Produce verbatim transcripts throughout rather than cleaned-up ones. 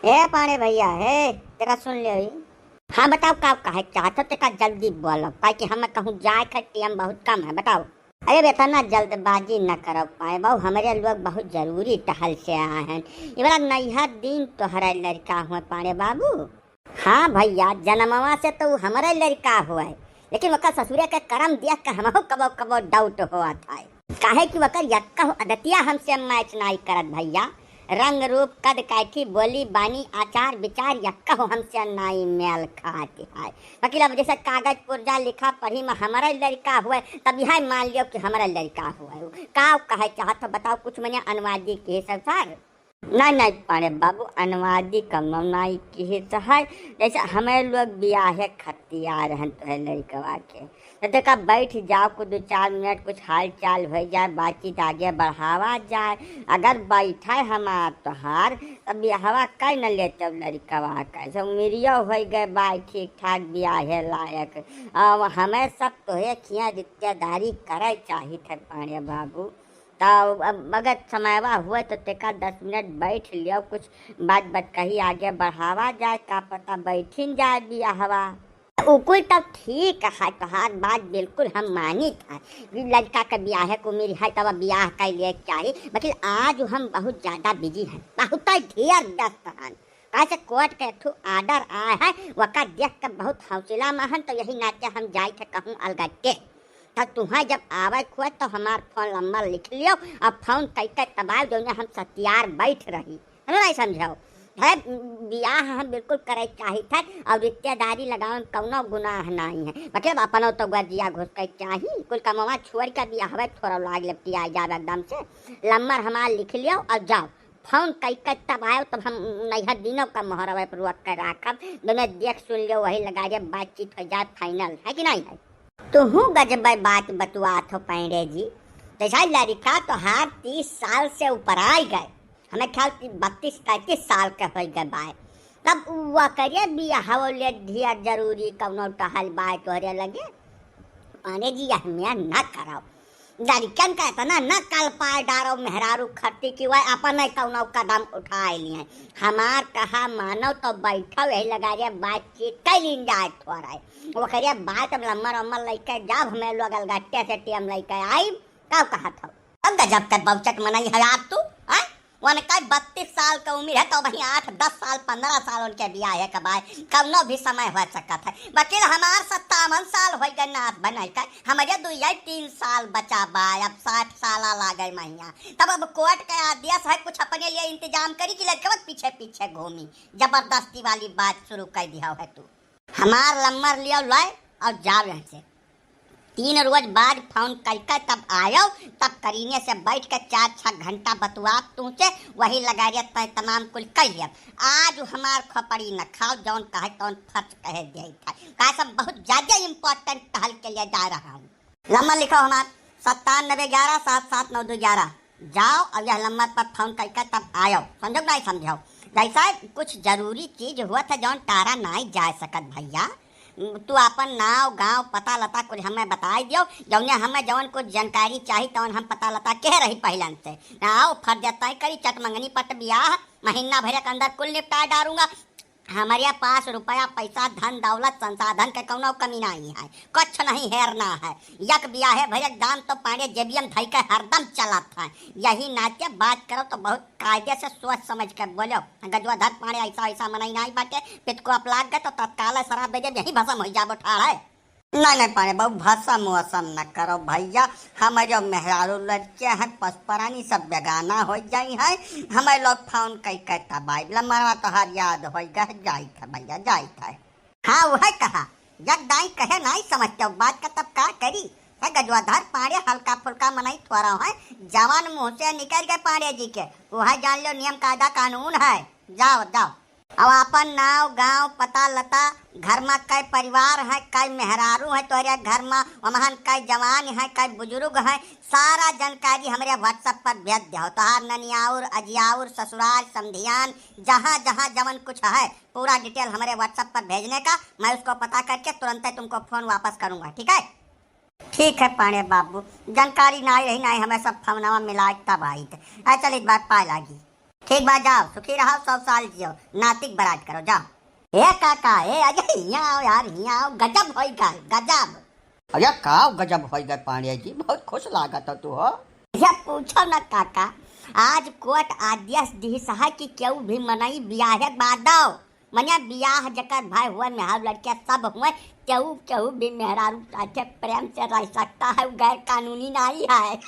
हे पांड़े भइया, हे, तेरा सुन ले ही। हाँ, बताओ, का कहे चाहत हो? तेका जल्दी बोलो, काहे कि हमें कहूँ जाए के टेम बहुत कम है। बताओ। अरे, अब इतना जल्दबाजी न करो पांड़े बाबू, हमरे लोग बहुत जरूरी टहल से आए हैं। ये बड़ा नैहर दिन तोहरे लड़का हुए पांड़े बाबू। हाँ भइया, जनमवा से तो उ हमरे लड़का हुए, लेकिन ओकर ससुरे के करम देख के हमहू कबो कबो doubt होत है, काहे कि ओकर यक्का अदतिया हमसे match नाई करत भइया। रंग रूप, कद काठी, बोली बानी, आचार विचार, यक्का हमसे नाई मेल खात है। वकील, अब जैसे कागज पुर्जा लिखा पढ़ी में हमरे लड़का हुए, तब यह मान लियो कि हमरे लड़का हुए। का कहे चाहत हो बताओ, कुछ मने अनुवादी के सब सर। नहीं, नहीं पांड़े बाबू, अनुवादी कमनो नाई किहे चाहे, जैसे हमें लोग बियाहे खतियार हैं तोहे लड़कवा के। तो देखा, बैठ जाओ, कुछ दो चार मिनट कुछ हाल चाल हो जाए, बातचीत आगे बढ़ावा जाए। अगर बैठे हमार तोहार, तब बियाहवा कई न लेते लड़कवा के। सब उमिरियो हो गए बा ठीक ठाक बियाहे लायक। अब हमें सब तोहे खिया रिश्तेदारी करे चाहित है पांड़े बाबू। तब अब अगर समयवा हुए तो तेका दस मिनट बैठ लियो, कुछ बात बतकही आगे बढ़ावा जाए, का पता बैठिन जाए बियाहवा। उ कुल तब ठीक है, तोहार बात बिल्कुल हम मानित है कि लड़का के बियाहे के उमिर है तब बियाह कर लिए के चाही, लेकिन आज हम बहुत ज्यादा busy हैं, बहुत ढेर व्यस्त हैं। काहे से कोर्ट के एक ठो order आए है, वका देख के बहुत हौसला में हन, तो यही नाते हम जाइत है कहूँ अलगट्टे। तो तुहें जब आवे के होए तो हमार फोन नंबर लिख लियो और फोन कई के तब आयो, जौने हम सतियार बैठ रही। हमें नहीं समझाओ। भले बियाह हम बिल्कुल करे चाहित है और रिश्तेदारी लगावे में कौनो गुनाह नहीं है, मतलब अपनो तो गर्जिया घुस के चाही, कुल कमवा छोड़ के बियाहवे थोड़ा लाग लपटिया जावे एकदम से। नंबर हमार लिख लियो और जाओ। फोन कई के तब आयो, तब हम नैहर दिनों का मोहरवे पर रोक के राखब, दोनों देख सुन लियो, वही लगा के बातचीत हो जाए, final है कि नहीं है? तुहू गजब बात बतुआत हो पांड़े जी, जैसा लड़का तोहार तीस साल से ऊपर आइ गए, हमें ख्याल कि बत्तीस तैंतीस साल के हो गए बाय, तब वो करे बियाह ले ढेर जरूरी कौनो टहल बाय तोहरे लगे। पांड़े जी, यह में न करो, लड़कन का इतना न कल पाए डारो, मेहरारू खट्टी की वह अपन नहीं कौनो कदम उठाए लिए। हमार कहा मानो तो बैठो यही लगा रे, बातचीत कर लीन जाए थोड़ा। वो करिए बात अब लम्बर उम्बर लेके जाब, हमें लोग अलगट्टे से टेम लेके आई, का कहत हो? अब गजब के बौचक मनई है यार तू, हैं? उनका बत्तीस साल का उम्र है, तो वहीं आठ, दस साल, पन्द्रह साल उनके बियाहे के बाद कौनो भी समय हो सकत है। वकील, हमार सत्तावन साल हो गए नाथ बनाई का, हमारे दुइया तीन साल बचा बा, अब साठ साल आ लागे महिया। तब अब कोर्ट का आदेश है, कुछ अपने लिए इंतजाम करी कि लड़के पीछे पीछे घूमी। जबरदस्ती वाली बात शुरू कर दिया है तू। हमार नंबर लियो लय और जाओ यहाँ से। तीन रोज बाद फोन करके तब आयो, तब करीने से बैठ के चार छह घंटा बतुआब तुमसे, वही लगा रे तय तमाम कुल कर लियब। आज हमार खोपड़ी न खाओ, जौन कहे तौन फर्ज कहे दे था। काहे सब बहुत ज्यादा important टहल के लिए जा रहा हूँ। नंबर लिखो हमार, सत्तानबे ग्यारह सात सात नौ दो ग्यारह। जाओ और यह नंबर पर फोन करके तब आयो, समझो कि नहीं समझो? जैसा कुछ जरूरी चीज हुआ था जौन टारा नाई जा सकत भैया, तू अपन नाव, गांव, पता लता कुल हमें बताई दियो, जौने हमें जौन कुछ जानकारी चाही तौन हम पता लता कह रही पहिलन से। ना आओ फर्ज तय करी, चट मंगनी पट बियाह, महीना भर के अंदर कुल निपटा डारूंगा। हमारे पास रुपया, पैसा, धन, दौलत, संसाधन के कौनो कमी नहीं है, कुछ नहीं हेरना है। यक बियाहे भरे दाम तो पांड़े जेबियम धई के हरदम चलत है। यही नाते बात करो तो बहुत कायदे से सोच समझ के बोलो। गजवाधर पांड़े ऐसा ऐसा मनई नहीं बाटे, पित को अपलाग गए तो तत्काल शराब दे दे, यही भसम हो जाबो ठाड़ है। नहीं, नहीं पांड़े बाबू, भसम वसम न करो भैया, हमारे मेहरारू लड़के हैं, पसपरानी सब बेगाना हो जाई है, हमें लोग फोन कई के तब आई, लमरवा तोहार याद हो गए, जाइत है भैया, जाइत है। हाँ, वह कहा, जग दाई कहे नहीं समझते हो बात का, तब का करी? है गजवाधर पांड़े, हल्का फुल्का मनई थोड़ा है, जवान मुंह से निकल गए पांड़े जी के, वह जान लो नियम कायदा कानून है। जाओ, जाओ। अब अपन नाव, गांव, पता लता, घर में कै परिवार है, कै मेहरारू है तोहरे घर में, वमहन कै जवान है, कै बुजुर्ग है, सारा जानकारी हमरे WhatsApp पर भेज दो। तोहार ननियाउर, अजियाउर, ससुराल, समधियान, जहाँ जहाँ जवन कुछ है, पूरा detail हमरे WhatsApp पर भेजने का, मैं उसको पता करके तुरंत तुमको फोन वापस करूंगा, ठीक है? ठीक है पांड़े बाबू, जानकारी नाई रही नाई, हमें सब फोनवा मिलाए तब आइत। आ चलित बात पाए लागी। ठीक बा, जाओ, सुखी रहो, सौ साल जियो, नातिक बराज करो, जाओ। ए काका, ए अजय, हियाँ आओ यार, हियाँ आओ, गजब होई गए, गजब। अरे का गजब होई गए पांड़े जी, बहुत खुश लागत हो तू हो। ये पूछो न काका, आज कोर्ट आदेश दिहिस है कि केहू भी मनई बियाहे बादव, मने बियाह जेकर भय हुए, मेहरारू लड़के सब हुए, केहू, केहू भी मेहरारू साथे प्रेम से रह सकता है, वो गैर कानूनी नहीं है।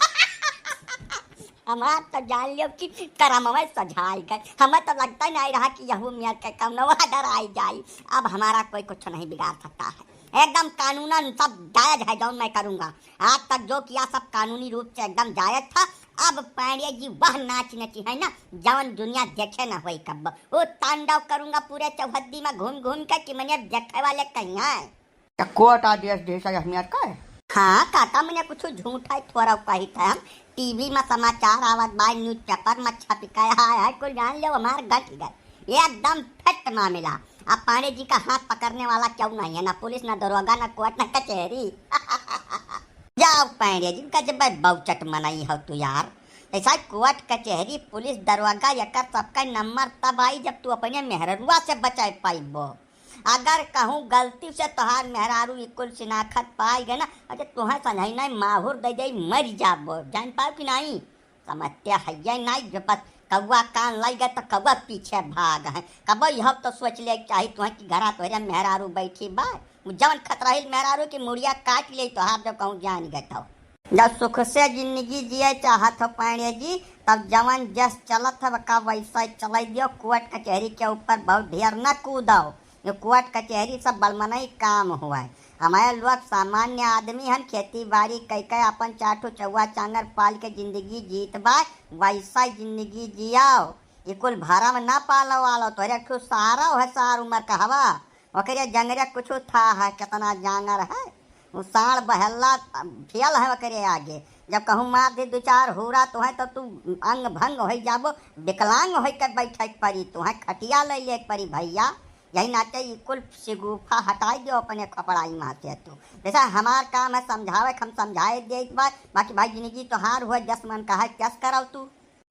हमार तो जान लियो कि करमवे सजाई गए, हमें तो लगता ही नहीं रहा कि यहू मेर के कौनो ऑर्डर आई जाई। अब हमारा कोई कुछ नहीं बिगाड़ सकता है, एकदम कानूनन सब जायज है जौन मैं करूँगा। आज तक जो किया सब कानूनी रूप से एकदम जायज था। अब पांड़े जी वह नाच नची है ना, जवन दुनिया देखे ना होई कब। वो तांडव करूँगा पूरे चौहद्दी में घूम घूम के कि मने देखे वाले कहीं आए। तो कोर्ट आदेश दे से अहमियत का है? हाँ काका, मने कुछ झूठ है थोड़ा कही था हम। टीवी में समाचार आवत बा, न्यूज़पेपर में छपी का है, है कुल जान लो हमार गट गए। ये एकदम फिट मामला। अब पांड़े जी का हाथ पकड़ने वाला क्यों नहीं है, ना पुलिस, ना दरोगा, ना कोर्ट, ना कचहरी। जाओ पांड़े जी, गजब बाउचट मनई हो तू यार। ऐसा कोर्ट, कचहरी, पुलिस, दरोगा, एकर सबका नंबर तब आई जब तू अपने मेहररुआ से बचाए पाइबो। अगर कहूँ गलती से तोहार मेहरारू ई कुल सिनाखत पाई गए ना, अरे तुहें संझई नहीं माहुर दे दे, मर जाबो, जान पाओ कि नहीं? समझते हइये नाई, जो बस कौआ कान लग गए तो कौआ पीछे भाग है। कबो यह तो सोच ले चाही तुहें कि घरा तोहरे मेहरारू बैठी बा, उ जवन खतरहिल मेहरारू की मुड़िया काट ले तो आप जब कहूँ जान गए तो। जब सुख से जिंदगी जिए चाहत हो पांड़े जी, तब जवन जस चलत है का वैसा ही चलाई दियो। कोर्ट कचहरी के ऊपर बहुत ढेर न कूदो। ये कोर्ट कचहरी सब बड़मनई काम हुआ है। हमारे लोग सामान्य आदमी हन, खेती बाड़ी कई के अपन चार ठो चौवा चांगर पाल के जिंदगी जीत बा, वैसा जिंदगी जियाओ। ये कुल भरम ना पालो वालो, तोरे एक ठो सारा है, सार उमर का हवा, ओकरे जंगरे कुछ था है, कितना जांगर है, वो साढ़ बहल्ला फेल है ओकरे आगे। जब कहूँ मार दे दो चार हूरा तो है तो तू अंग भंग हो जाबो, विकलांग हो के बैठे के पड़ी, तो है खटिया ले ले के पड़ी भैया। यही नाते ई कुल सिगुफा हटाई दियो अपने खपड़ाई माथे तू। जैसा हमार काम है समझावे के, हम समझाए देत बा, बाकी भाई जिंदगी तोहार हुए, जस मन कहा तस करव तू।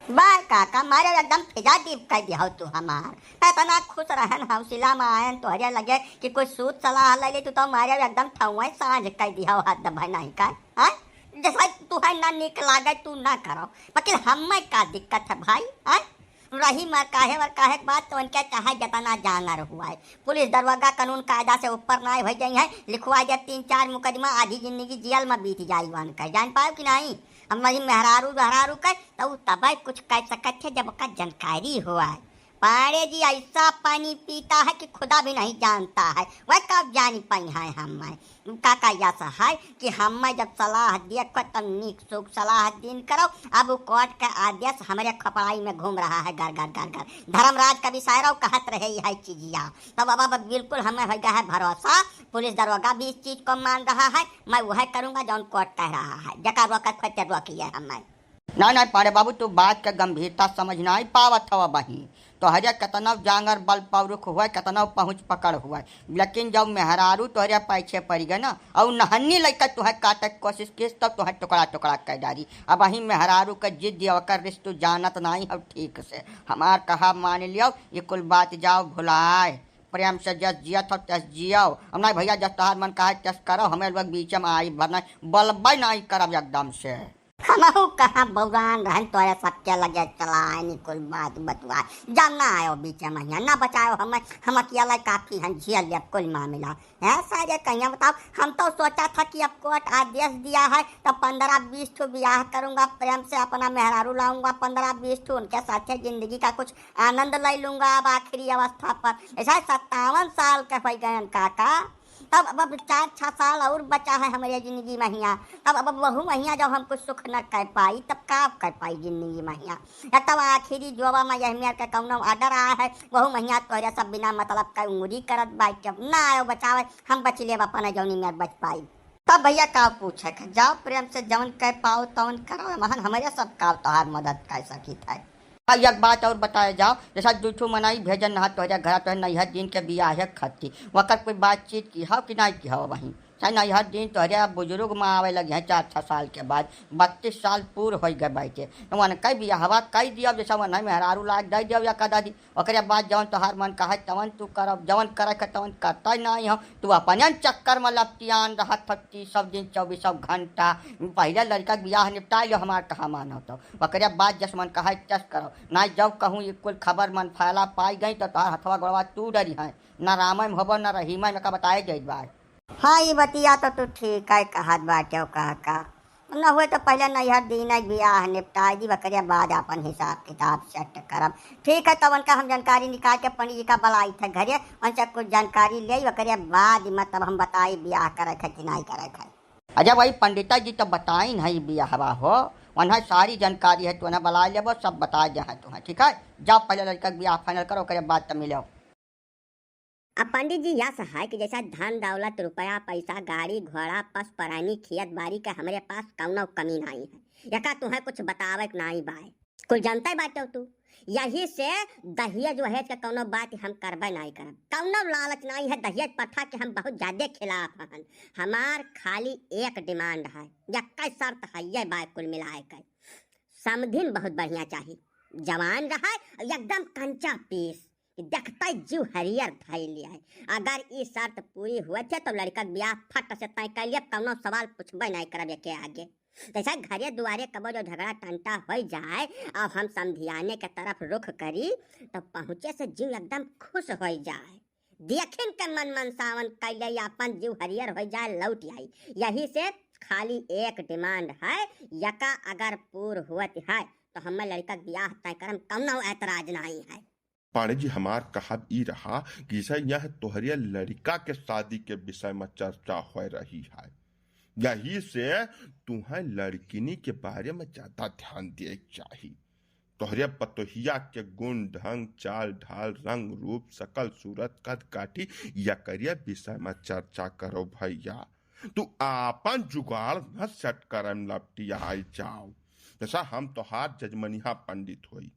बा काका, मारे एकदम फिजा दीप कर दिया तू हमार। मैं इतना खुश रहन, हौसला में आयन तोहरे लगे कि कोई सूत सलाह ले ले तू तो मारे एकदम ठौए सांझ कर दिया, हद भाई नहीं का। हाँ? जैसा तू है ना निक लागे तू ना करो, लेकिन हमें का दिक्कत है भाई? हाँ? रही मर काहे वर काहे के बात तो उनके चाहे जितना जांगर हुआ है। पुलिस दरोगा कानून कायदा से ऊपर ना हो जाई है, लिखवा दे तीन चार मुकदमा, आधी जिंदगी जेल में बीत जाई वन का, जान पाओ कि नहीं? हम वही मेहरारू गहरारू के तो उ तबे कुछ कह सकत है जब ओका जानकारी हुआ है। पांड़े जी ऐसा पानी पीता है कि खुदा भी नहीं जानता है, वह कब जान पाई है हम। का का यस है कि हमें जब सलाह दिए को तब नीक सुख सलाह दीन करो। अब उ कोर्ट के आदेश हमरे खपड़ाई में घूम रहा है गर गर गर गर। धर्मराज कवि सायरव कहत रहे यह चीजिया, तब अब, अब बिल्कुल हमें हो गया है भरोसा। पुलिस दरोगा भी इस चीज को मान रहा है, मैं वह करूँगा जौन कोर्ट कह रहा है। जका रोकत खोते रोकिए हमें। नहीं, नहीं, पांड़े बाबू, तू बात के गंभीरता समझ नहीं पावत हव बही। तोहरे केतनो जांगर बल पौरुख हुए, केतनो पहुँच पकड़ हुए, लेकिन जब मेहरारू तोहरे पीछे पड़ गए ना, और नहन्नी लइका तुहे काटे के कोशिश किस, तब तुहे टुकड़ा टुकड़ा कर डारी। अब वही मेहरारू के जिद, ओकर रिश्तू जानत नहीं हो ठीक से। हमार कहा मान लियो, ये कुल बात जाओ भुलाए। प्रेम से जस जियत हो तस जियो। अब नहीं भैया, जस तोहार मन कहा तस करो, हमें लोग बीच में आई भर नहीं, बोलबे नहीं करब एकदम से। हमहू कहाँ बौरान रहन तोरे सबके लगे चलाए नी कुल बात बतुआ। जब ना आयो बीचे महिया, ना बचायो हमें, हम अकेले काफी हन, झेल लेब कुल मामला। हैं सारे कहिया बताओ, हम तो सोचा था कि अब कोर्ट आदेश दिया है तो पन्द्रह बीस ठो बियाह करूंगा, प्रेम से अपना मेहरारू लाऊंगा, पन्द्रह बीस ठो उनके साथे जिंदगी का कुछ आनंद ले लूंगा। अब आखिरी अवस्था पर ऐसा सत्तावन साल के हो गए काका, तब अब, अब चार छह साल और बचा है हमरे जिंदगी महिया। तब अब, अब वहू महिया जब हम कुछ सुख न कर पाई, तब का कर पाई जिंदगी महिया? या तब आखिरी जोबा में यह मेर के कौनो ऑर्डर आया है, वहू महिया तोहरे सब बिना मतलब का उंगली करत बाई, जब ना आयो बचावे, हम बच लेब अपन जौनी मेर बच पाई। तब भैया का पूछे के, जाओ प्रेम से जौन कर पाओ तौन करो, महन हमरे सब का तोहार मदद कर सकित है। अब एक बात और बताया जाओ, जैसा दू ठो मनई भेजन नहा तोहरे घरा तोहरे नैहर दिन के बियाहे खातिर, वकर कोई बातचीत की हो कि नहीं की हो वहीं? चाहे नैहर दिन तोहरे अब बुजुर्ग माँ आवे लगी हैं चार छह साल के बाद, बत्तीस साल पूर होइ गए बाटे। तो उनके बियाहवा कई दिया, जैसा उन्हें मेहरारू लायक दे दिया या कदा दी। ओकरे बाद जवन तोहार मन कहे तवन तू करब, जवन करे के तवन करता ही नहीं हो। तू अपने चक्कर में लपटियान रहत हो तीसों दिन चौबीसों घंटा। पहले लड़का के बियाह निपटा लो, हमार कहा मानो तो। ओकरे बाद जस मन कहे तस करो। ना जब कहूँ ये कुल खबर मन फैला पाई गई तो तोहार हथवा गोड़वा टूट डरी है। ना रामायण होबो ना रहीमायण में का बताए जाइत बा। हाँ, ई बतिया तो तू ठीक है कहत बाटे काका। न होए तो पहले नैहर दीना बियाह निपटाई दी, ओकरे बाद अपन हिसाब किताब सेट करब। ठीक है, तब उनका हम जानकारी निकाल के पंडित जी का बुलाई थे घरे, उनसे कुछ जानकारी ले, ओकरे बाद मतलब हम बताई बियाह करे थे कि नहीं करे थे। अच्छा भाई पंडिता जी तो बताइन है बियाहवा हो, उन्हें सारी जानकारी है, तो उन्हें बुला लेबो, सब बता दे हैं तुम्हें। ठीक है, जाओ पहले लड़का के बियाह फाइनल करो, ओकरे बाद तो मिलो। अब पंडित जी यस है कि जैसा धन दौलत, रुपया, पैसा, गाड़ी, घोड़ा, पस, प्राणी, खेत, बाड़ी के हमरे पास कौनो कमी नाहीं है। यका तुहें कुछ बतावे के नाहीं बाय। कुल जानते बाटे तू। यही से दहेज वहेज के कौनो बात हम करबे नाहीं करब। कौनो लालच नाहीं है, दहेज प्रथा के हम बहुत ज्यादा खिलाफ हन। हमार खाली एक डिमांड है, यक्का शर्त है ये बाय कुल मिलाए के। समधिन बहुत बढ़िया चाही, जवान रहे, एकदम कंचा पीस, कि देखते जीव हरियर धइल है। अगर ई शर्त पूरी होत है तो लड़का के बियाह फट से तय कर लिया, कौनो सवाल पूछबे नहीं करब एके आगे। जैसे घरे दुआरे कबो जो झगड़ा टंटा हो जाए और हम समधियाने के तरफ रुख करी तो पहुँचे से जीव एकदम खुश हो जाए। देखिन के मन मनसावन कैले अपन जीव हरियर हो जाए, लौट आई। यही से खाली एक डिमांड है, यका अगर पूर होत है तो हमें लड़का के बियाह तय करम कौनो ऐतराज नहीं है। पांडे जी, हमार कहब ई रहा कि जैसे यह तोहरे लड़का के शादी के विषय में चर्चा हो रही है, यही से तुम्हें लड़किनी के बारे में ज्यादा ध्यान दिए के चाही। तोहरे पतोहिया के गुण ढंग, चाल ढाल, रंग रूप, शकल सूरत, कद काठी, यकरे विषय में चर्चा करो भैया। तू आपन जुगाड़ न सेट करम लपटियाई जाओ, जैसा हम तोहार जजमनिहा पंडित होई।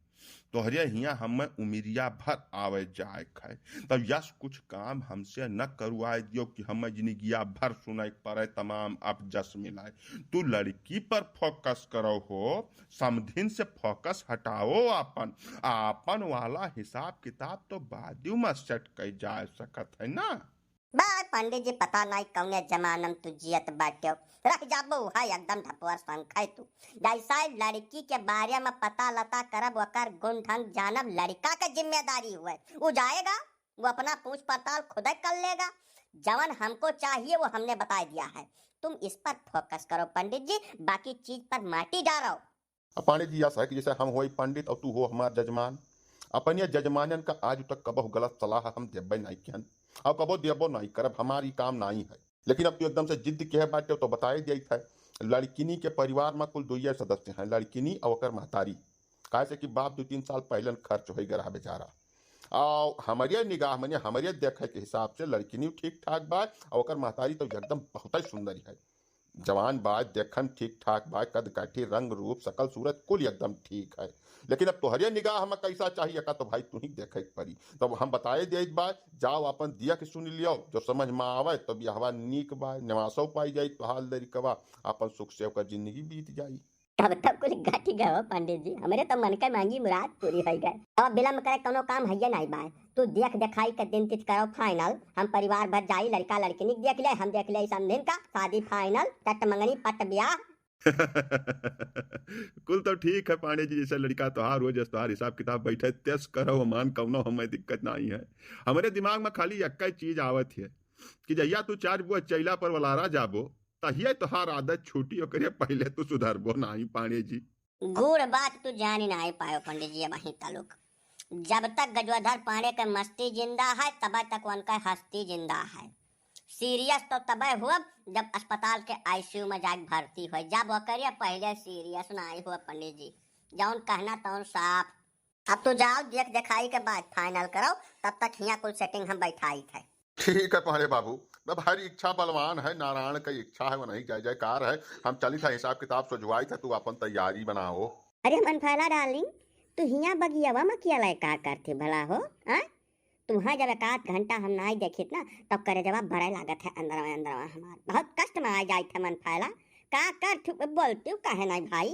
तोहरे हियाँ हमें उमिरिया भर आवे जाए खाए, तब यस कुछ काम हमसे न करवाए दियो कि हमें जिंदगिया भर सुनाई पड़े, तमाम अपजस मिलाए। तू लड़की पर फोकस करो हो, समधिन से फोकस हटाओ आपन। आपन वाला हिसाब किताब तो बादियों में सेट कई जा सकत है ना। बाय पंडित जी, पता नहीं कौने जमाना में तू जियत बाट्यो, रह जाबो है एकदम ढपुअर संख है तू। जैसा लड़की के बारे में पता लता करब, ओकर गुण ढंग जानब, लड़का के जिम्मेदारी हुए, वो जाएगा, वो अपना पूछ पड़ताल खुदे कर लेगा। जवन हमको चाहिए वो हमने बता दिया है, तुम इस पर फोकस करो पंडित जी, बाकी चीज पर माटी डालो। अब पांडे जी, यस है कि जैसे हम होई पंडित और तू हो हमार जजमान, अपन ये जजमानन का आज तक कबहु गलत सलाह हम देबे नहीं किहन और कबो देबो नहीं करब, हमार ई काम नहीं है। लेकिन अब तू एकदम से जिद के है बाटे तो बताए दिया है, लड़किनी के परिवार में कुल दुइये सदस्य हैं, लड़किनी और ओकर महतारी। काहे से कि बाप दो तीन साल पहले खर्च हो गया रहा बेचारा। और हमारे निगाह में, हमारे देखे के हिसाब से लड़किनी ठीक ठाक बा और ओकर महतारी तो एकदम बहुत ही सुंदर है। जवान बा, देखन ठीक ठाक बा, कद काठी, रंग रूप, शकल सूरत कुल एकदम ठीक है। लेकिन अब तोहरे निगाह में कैसा चाहिए का तो भाई तू ही देखे के पड़ी। तब हम बताए देत बा, जाओ अपन दिया के सुन लियो, जो समझ में आवे तो बियाहवा नीक बा, निवासो पाई जाई तोहार लड़कवा, अपन सुख से ओकर जिंदगी बीत जाई। तब तक कुल गाठी गए हो पंडित जी, हमरे तो मन के मांगी मुराद पूरी हो गए। अब विलम्ब करे कोनो काम है नहीं बाय। तू देख देखाई के दिन तिथ करो फाइनल, हम परिवार भर जाई, लड़का लड़किनी देख ले, हम देख ले समधिन का, शादी फाइनल, चट मंगनी पट ब्याह। कुल तो ठीक है पांडे जी, जैसे लड़का तोहार हो, जस तोहार हिसाब किताब बैठे, तेस करो मान, कौनो हमें दिक्कत नहीं है। हमरे दिमाग में खाली एक ही चीज आवत है कि जहिया तू चार बुआ चैला पर वलारा जाबो, तहिया तोहार आदत छूटी, ओकरे पहले तू सुधरबो नहीं पांडे जी। गुड़ बात तू जान ही नहीं पायो पंडित जी, अबहीं तलुक। जब तक गजोधर पांडे के मस्ती जिंदा है, तब तक उनका हस्ती जिंदा है। सीरियस तो तबे हुआ जब अस्पताल के आईसीयू में जाके भर्ती हुए, जब ओकरे पहले सीरियस नहीं हुआ पंडित जी। जौन कहना तौन साफ। अब तू जाओ, देख देखाई के बाद फाइनल करो, तब तक हियाँ कुल सेटिंग हम बैठाई थे। ठीक है पांडे बाबू, अब हर इच्छा बलवान है, नारायण का इच्छा है, वो नहीं जय जयकार है। हम चली था हिसाब किताब सोझवाई था, तू अपन तैयारी बनाओ। अरे मनफैला डार्लिंग, तू हियाँ बगियावा में किया लाए का करते भला हो, हाँ? तुहाँ जब एक आध घंटा हम नाई देखित ना, तब करेजवा बरे लागत है अंदरवा अंदरवा हमार। बहुत कष्ट में आ जाइत है मन फैला। का कर थू, बोलती हूँ काहे नाई भाई?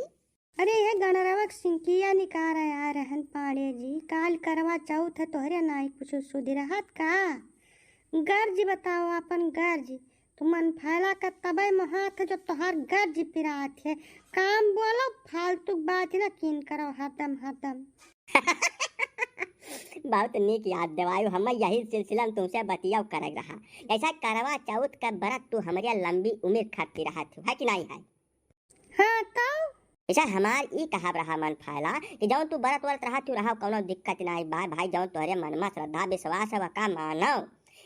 अरे ये गणरवक सिंकिया निकार आ रहन पांडे जी, काल करवा चौथ है, तोहरे नाई कुछ सुधि रहत का? गर्ज बताओ अपन गर्ज। तू मन फैला कर तबे मोहात है जो तोहार गर्ज पिरात है। काम बोलो, फालतू बात ना कीन करो हरदम हरदम। बहुत नीक याद देवायु, हम यही सिलसिला में तुमसे बतियाव करक रहा। जैसा करवा चौथ का बरत तू हमरे लंबी उम्र खातिर रहा थू, है कि नहीं है? हाँ तो? जैसा हमार ई कहब रहा मन फैला कि जौन तू बरत वरत रहा थू रहा, कौनो दिक्कत नहीं बा भाई, जौन तोहरे मन में श्रद्धा विश्वास है वका मानो,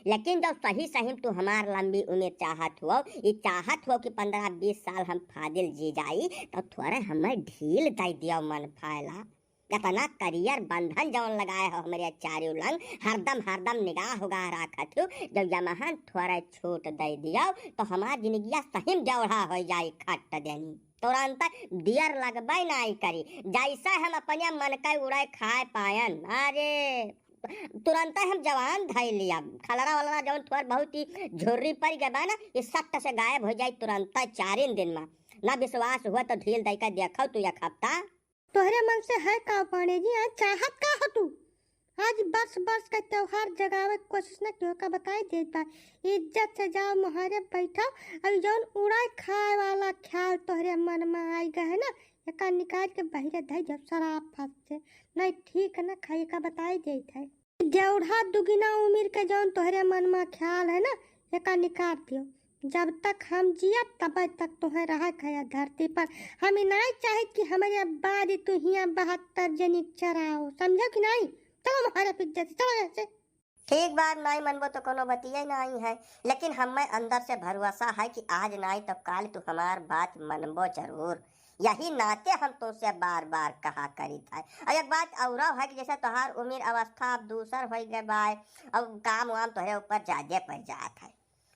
लेकिन जब सही सही में तू हमार लंबी उम्र चाहत हो, ई चाहत हो कि पन्द्रह बीस साल हम फाजिल जी जाई, तो थोड़े हमें ढील दे दियो मन फैला। इतना करियर बंधन जौन लगाए हो हमरे चारियों लंग, हरदम हरदम निगाह उगाह राखत हो, जब यमहन थोड़े छूट दे दियो तो हमार जिंदगिया सही में जौड़ा हो जाई खट देनी। तुरंत दियर लगबे नाई करी, जैसे हम अपने मन के उड़े खाए पायन। अरे तुरंत हम जवान धई लिया, खलरा वलरा जौन थोड़ बहुत ही झुर्री पड़ गए बा ना, ये सट्ट से गायब हो जाई तुरंत चारिन दिन में। ना विश्वास हुआ तो ढील दे के देखो तू एक हफ्ता। तोहरे मन से है का पांडे जी, आज चाहत का हो तू? आज बरस बरस का त्योहार जगावे के कोशिश न कियो का बताई देत बा। इज्जत से जाओ मोहरे बैठो, अब जौन उड़ाई खाए वाला ख्याल तोहरे मन में आई गए है ना, एका निकाल के बहिरे धई दियो शराब फंस से, नहीं ठीक न खाई का बताई देत है। देउढ़ा दुगिना उमिर के जौन तोहरे मन में ख्याल है ना, एका निकाल दियो। जब तक हम जियब तब तक तोहे रहे के है धरती पर। हम ई नाई चाहित कि हमरे बाद तू हियां बहत्तर जनी चराओ, समझो कि नाई? चलो मोहरे पिज्जा से, चलो यहाँ से। ठीक बात, नाई मनबो तो कोनो बतिये नाई है, लेकिन हमें अंदर से भरोसा है कि आज नाई तो काल तू हमार बात मनबो जरूर। यही नाते हम तुमसे बार बार कहा करीत है। और एक बात और है कि जैसे तोहार उम्र अवस्था अब दूसर हो गए बाय, अब काम वाम तोहरे ऊपर ज्यादा पड़ जात है।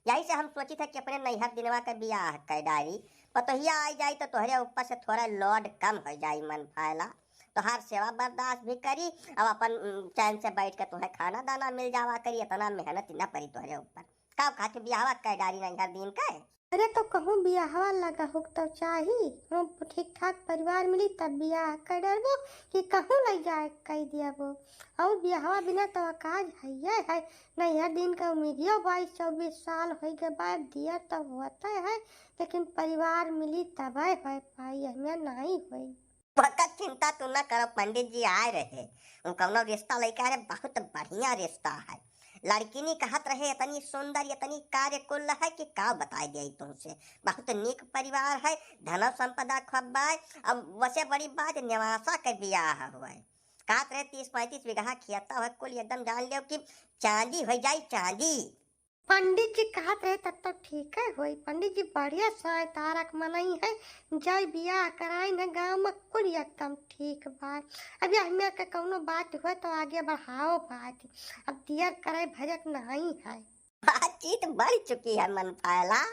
यही से हम सोचित है कि अपने नैहर दिनवा के बियाह कर डारी, पतोहिया आई जाई तो तोहरे ऊपर से थोड़ा load कम हो जाई मन फैला। तोहार सेवा बर्दाश्त भी करी, अब अपन, उम, चैन से बैठ के तोहे खाना दाना मिल जावा करी, इतना मेहनत न पड़ी तोहरे ऊपर। का खातिर बियाहवा कर डारी नैहर दिन के? अरे तो कहूँ बियाहवा लगा हो तो चाही, हम ठीक ठाक परिवार मिली तब बियाह कर डरबो कि कहूँ ले जाए कह दियाबो। और बियाहवा बिना तो काज है है, नैहर दिन का उम्मीदियो बाईस चौबीस साल हो गए बाद दियर तो होता है, लेकिन परिवार मिली तबे हो पाई, हमें नहीं होई। ओकर चिंता तू न करो, पंडित जी आए रहे, उ कौनो रिश्ता लेके आ रहे, बहुत बढ़िया रिश्ता है। लड़किनी कहत रहे, इतनी सुंदर, इतनी कार्यकुल है कि का बताई दे तुमसे। बहुत नीक परिवार है, धन संपदा खूब बाय। अब वसे बड़ी बात नेवासा के बियाह हुए। कहत रहे, तीस पैंतीस बीघा खेता है, कुल एकदम जान लियो कि चांदी हो जाई, चांदी। पंडित जी कहत रहे, "तब तो ठीक है होई।" पंडित जी बढ़िया साय तारक मनई है, जय बियाह कराई न गाँव में कुल एकदम ठीक बा। अब यह हमें के कौनो बात हुए तो आगे बढ़ाओ बात। अब दियर करे भजक नहीं है। बातचीत बढ़ चुकी है मन फैला।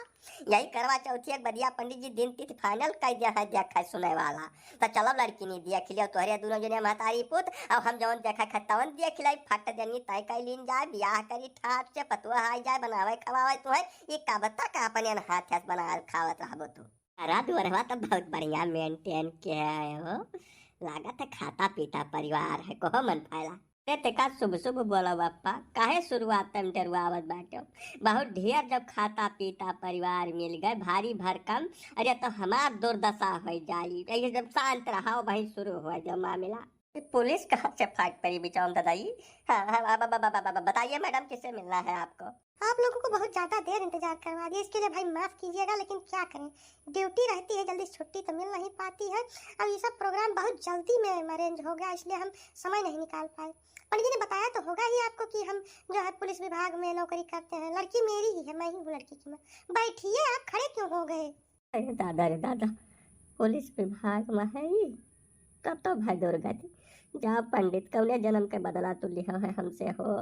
यही करवा चौथी एक बदिया पंडित जी दिन तिथि final कर दिया है, देखे सुने वाला। तो चलो लड़किनी देख लियो, तोहरे दोनों जने महतारी पुत, अब हम जौन देखा खतवन देख लाई, फट देनी तय कर लीन जाए, बियाह करी ठाट से, पतुआ आई जाए, बनावे खवावे तुहे, ये का बता का अपन हाथ से बनावल खावत रहबो तू। अरे दुअरवा तो बहुत बढ़िया maintain के है हो, लागत है खाता पीता परिवार है, कहो मन फैला। अरे ते का शुभ शुभ बोलो बापा, काहे शुरुआत में डरुआवत बाटे? बहुत ढेर जब खाता पीता परिवार मिल गए, भारी भरकम, अरे तो हमार दुर्दशा हो जाई। ये जब शांत रहा, वहीं शुरू हो जाओ मामला। ये पुलिस कहाँ से फाट पड़ी बिचाम दादाई? हाँ, हाँ, अब, अब, अब, अब, अब बताइए मैडम, किससे मिलना है आपको? आप लोगों को बहुत ज्यादा देर इंतजार करवा दिया, इसके लिए भाई माफ कीजिएगा, लेकिन क्या करें, ड्यूटी रहती है, जल्दी छुट्टी तो मिल नहीं पाती है। अब ये सब प्रोग्राम बहुत जल्दी में अरेंज हो गया, इसलिए हम समय नहीं निकाल पाए। पंडित जी ने बताया तो होगा ही आपको कि हम जो है पुलिस विभाग में नौकरी करते हैं। लड़की मेरी ही है, मैं ही हूँ लड़की की माँ। बैठिए, आप खड़े क्यों हो गए? अरे दादा रे दादा, पुलिस विभाग में है ये? तब तो भाई दुर्गति। जा पंडित, कौने जन्म के बदला तू लिहा है हमसे हो?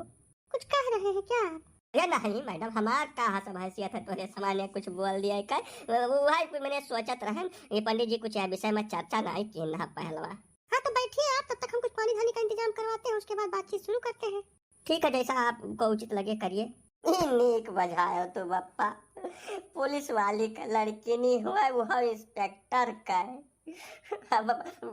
कुछ कह रहे हैं क्या आप? अरे नहीं मैडम, हमार का सब हैसियत है तोहरे सामने कुछ बोल दिया है का? वो, वो है कि मैंने सोचत रहन, ये पंडित जी कुछ यह विषय में चर्चा नहीं की ना पहलवा। हाँ तो बैठिए आप, तब तक हम कुछ पानी धानी का इंतजाम करवाते हैं, उसके बाद बातचीत शुरू करते हैं। ठीक है, जैसा आपको उचित लगे करिए। ई नीक बझायो तू बप्पा, पुलिस वाली का लड़की नहीं हुआ, वो इंस्पेक्टर का है। अब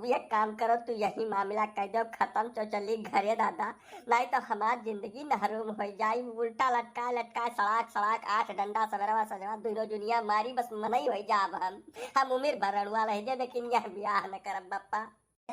एक काम करो, तू यही मामला कह दो खत्म, तो चली घरे दादा, नहीं तो हमार जिंदगी नहरुम हो जाई। उल्टा लटकाए लटकाए सड़ाक सड़ाक आठ डंडा सवेरवा सजवा दुनो दुनिया मारी, बस मनई हो जाब हम। हम उम्र भर रड़ुआ रह जाए, लेकिन यह ब्याह न करब बप्पा।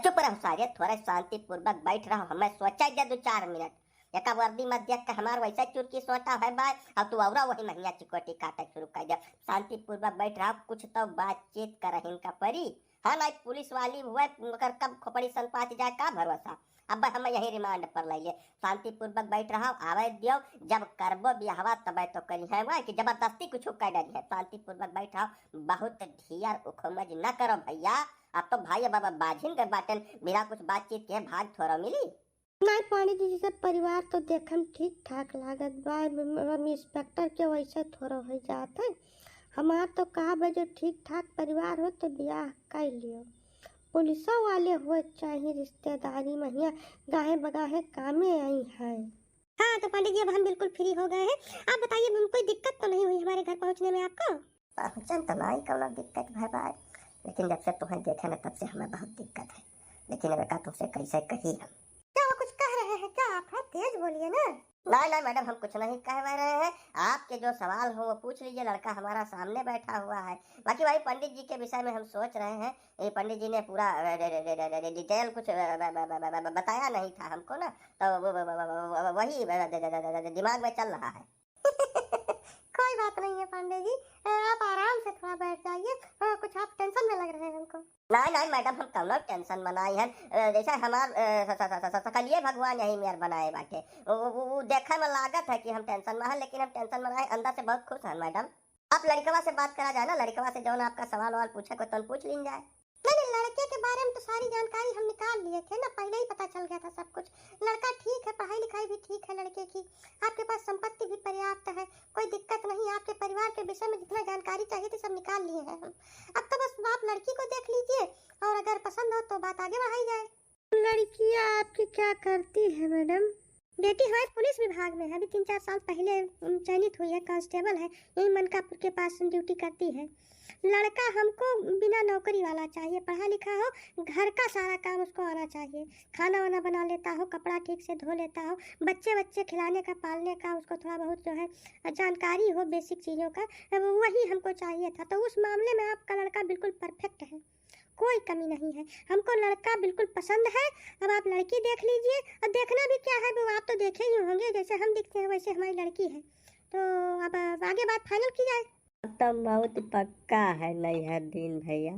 चुप रहो सारे, थोड़ा शांतिपूर्वक बैठ रहो, हमें सोचा दे दो चार मिनट। एका वर्दी मत देख के हमार वैसे चुरकी सोटा है बाय, और तू औरा वही महिया चिकोटी काटे शुरू कर दे। शांतिपूर्वक बैठ रहो, कुछ तो बातचीत करहिन का परी। हाँ, नहीं पुलिस वाली हुए, मगर कब खोपड़ी सन पाच जाए, का भरोसा। अब हम यही रिमांड पर ले लिए। शांतिपूर्वक बैठ रहो, आवे दियो, जब करबो बियाहवा तबे तो करी है वह कि जबरदस्ती कुछ कर डरी है। शांतिपूर्वक बैठ रहो, बहुत ढियर उखमज न करो भैया। अब तो भाई बाबा बाझिन के बाटन, बिना कुछ बातचीत के भाग थोड़ा मिली। नहीं पंडित जी, जैसे परिवार तो देखम ठीक ठाक लागत बा, अब इंस्पेक्टर के वैसे थोड़ा हो जात है। हमार तो का बा, जो ठीक ठाक परिवार हो तो ब्याह कर लियो। पुलिसों वाले हुए चाहिए रिश्तेदारी में, हियाँ गाहे बगाहे कामे आई है। हाँ तो पंडित जी, अब हम बिल्कुल फ्री हो गए हैं। आप बताइए, अब कोई दिक्कत तो नहीं हुई हमारे घर पहुँचने में आपको? पहुँचन तो नहीं कौनो दिक्कत भय बा, लेकिन जब से तुम्हें देखे ना तब से हमें बहुत दिक्कत है। लेकिन अब का तुमसे कैसे कही हम। क्या वो कुछ कह रहे हैं क्या आप? हैं, तेज बोलिए ना। नहीं नहीं मैडम, हम कुछ नहीं कह रहे हैं। आपके जो सवाल हो वो पूछ लीजिए, लड़का हमारा सामने बैठा हुआ है। बाकी भाई पंडित जी के विषय में हम सोच रहे हैं, ये पंडित जी ने पूरा अ, डे- डे- डे- डे- डे- डिटेल कुछ अ, ब- ब- ब- ब- ब- बताया नहीं था हमको ना, तो वो- वो- वो- वो- वो- वही अ, द- द- द- द- द- दिमाग में चल रहा है। कोई बात नहीं है पांडे जी, अ, आप आराम से थोड़ा बैठ जाइए। अ, कुछ आप टेंशन में लग रहे हैं हमको। नहीं नहीं मैडम, हम कौनो टेंशन में नहीं है। अ, जैसे हमार अ, स- स- स- स- सकलिए भगवान यही मेर बनाए बाटे, वो, वो, वो, वो देखे में लागत है कि हम टेंशन में हैं, लेकिन हम टेंशन में नहीं, अंदर से बहुत खुश हैं मैडम। आप लड़कवा से बात करा जाए ना, लड़कवा से जौन आपका सवाल वाल पूछे को तौन पूछ लीन जाए। नहीं नहीं, लड़के के बारे में तो सारी जानकारी हम निकाल लिए थे ना, पहले ही पता चल गया था सब कुछ। लड़का ठीक है, पढ़ाई लिखाई भी ठीक है लड़के की, आपके पास संपत्ति भी पर्याप्त है, कोई दिक्कत नहीं। आपके परिवार के विषय में जितना जानकारी चाहिए थी सब निकाल लिए हैं हम। अब तो बस आप लड़की को देख लीजिए और अगर पसंद हो तो बात आगे बढ़ाई जाए। लड़कियाँ आपकी क्या करती है मैडम? बेटी हमारी पुलिस विभाग में है, अभी तीन चार साल पहले, उम, चयनित हुई है, कांस्टेबल है, यही मनकापुर के पास ड्यूटी करती है। लड़का हमको बिना नौकरी वाला चाहिए, पढ़ा लिखा हो, घर का सारा काम उसको आना चाहिए, खाना वाना बना लेता हो, कपड़ा ठीक से धो लेता हो, बच्चे बच्चे खिलाने का पालने का उसको थोड़ा बहुत जो है जानकारी हो बेसिक चीज़ों का, अब वही हमको चाहिए था। तो उस मामले में आपका लड़का बिल्कुल परफेक्ट है, कोई कमी नहीं है। हमको लड़का बिल्कुल पसंद है। अब आप लड़की देख लीजिए, और देखना भी क्या है, वो आप तो देखे ही होंगे, जैसे हम दिखते हैं वैसे हमारी लड़की है। तो अब आगे बात फाइनल की जाए। अब तो मौत पक्का है नैहर दिन भैया,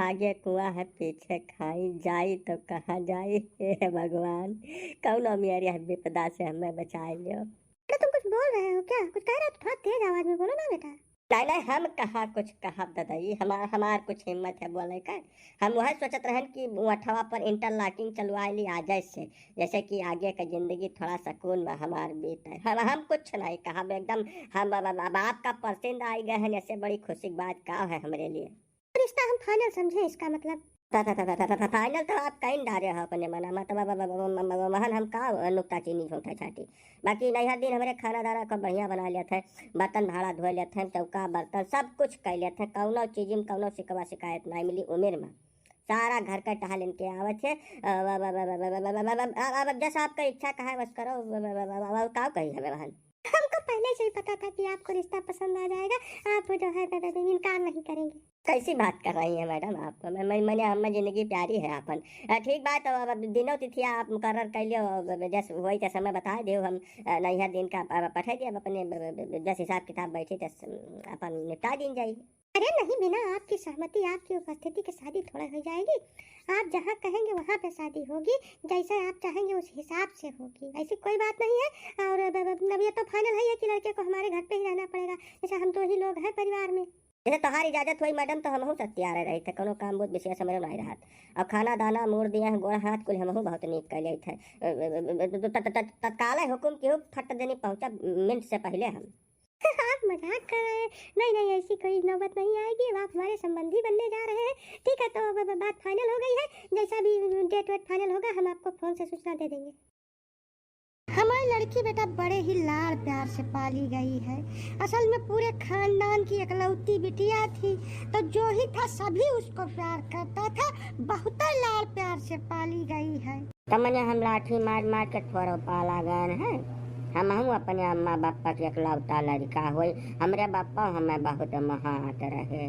आगे कुआं है पीछे खाई, जाई तो कहाँ जाई। हे भगवान, कौनो मेरे विपदा से हमें बचाए लियो। अरे तुम कुछ बोल रहे हो क्या? कुछ कह रहे हो तो थोड़ा तेज आवाज में बोलो ना बेटा। नहीं नहीं, हम कहाँ कुछ कहब ददाई, हमार हमार कुछ हिम्मत है बोले का। हम वह सोचत रहन कि मठवा पर इंटरलॉकिंग चलवा ली आज से, जैसे कि आगे का जिंदगी थोड़ा सुकून में हमार बीते। हम हम कुछ नहीं कहब एकदम। हम अब, अब, अब आपका पसंद आई गए हैं, ऐसे बड़ी खुशी की बात का है हमरे लिए। रिश्ता हम फाइनल समझे, इसका मतलब। फाइनल तो आप कहीं डारे हो अपने मना, मतलब अब- अब- अब- अब- अब- महन हम का नुक्ता चीनी झूठा छाटी। बाकी नैहर दिन हमरे खाना दाना खूब बढ़िया बना लेत है, बर्तन भाड़ा धो लेत है, चौका बर्तन सब कुछ कर लेत है, कौनो चीज में कौनो शिकवा शिकायत नहीं मिली उम्र में। सारा घर का टहल इनके आवत है। अब- अब- अब- अब- अब- अब- अब- अब- अब- अब- अब जैसा आपका इच्छा कहा है बस करो, अब- अब- अब- अब- अब- अब का कही हमें बहन। हमको पहले से ही पता था कि आपको रिश्ता पसंद आ जाएगा, आप जो है ब- ब- ब- इनकार नहीं करेंगे। कैसी बात कर रही हैं मैडम आप? मैं, मैं, मैंने, हमें जिंदगी प्यारी है आपन। अ, ठीक बात, अब, अब दिनों तिथिया आप मुकर्रर कर लियो, अब, अब जस वही तस समय बता दियो, हम, अ, नैहर दिन का, अब पठा दिया, अब अपने, ब- ब- ब- जस हिसाब किताब बैठी तस, अम, अपन निपटा दिन जाई। अरे नहीं, बिना आपकी सहमति, आपकी उपस्थिति के शादी थोड़ा हो जाएगी। आप जहाँ कहेंगे वहाँ पे शादी होगी, जैसे आप चाहेंगे उस हिसाब से होगी, ऐसी कोई बात नहीं है। और अब, अब, अब ये तो फाइनल है, है कि लड़के को हमारे घर पे ही रहना पड़ेगा, जैसे हम दो ही लोग हैं परिवार में। जैसे तोहार इजाजत हुई मैडम, तो हमहू सब तैयार रही थे, कोनो काम बहुत विशेष हमरे नहीं रहत। और खाना दाना, मूड़ दिया है, गोड़ हाथ कुल हमहू बहुत नीक कर लेत है। अ, अ, अ, अ, त- त- त- तत्काल हुकुम की हो, फट देनी पहुँचा मिनट से पहले हम। आप मजाक कर रहे हैं? नहीं नहीं, ऐसी कोई नौबत नहीं आएगी। अब आप हमारे संबंधी बनने जा रहे हैं। ठीक है, तो अब, अब बात फाइनल हो गई है, जैसा भी डेट वेट फाइनल होगा हम आपको फोन से सूचना दे देंगे। हमारी लड़की बेटा बड़े ही लाड़ प्यार से पाली गई है। असल में पूरे खानदान की इकलौती बिटिया थी, तो जो ही था सभी उसको प्यार करता था। बहुत लाड़ प्यार से पाली गई है। त मने हम लाठी मार मार के थोड़ो पाला गए हैं। हमहू अपने अम्मा बप्पा के इकलौता लड़का होई। हमरे बप्पा हमें बहुत महात रहे।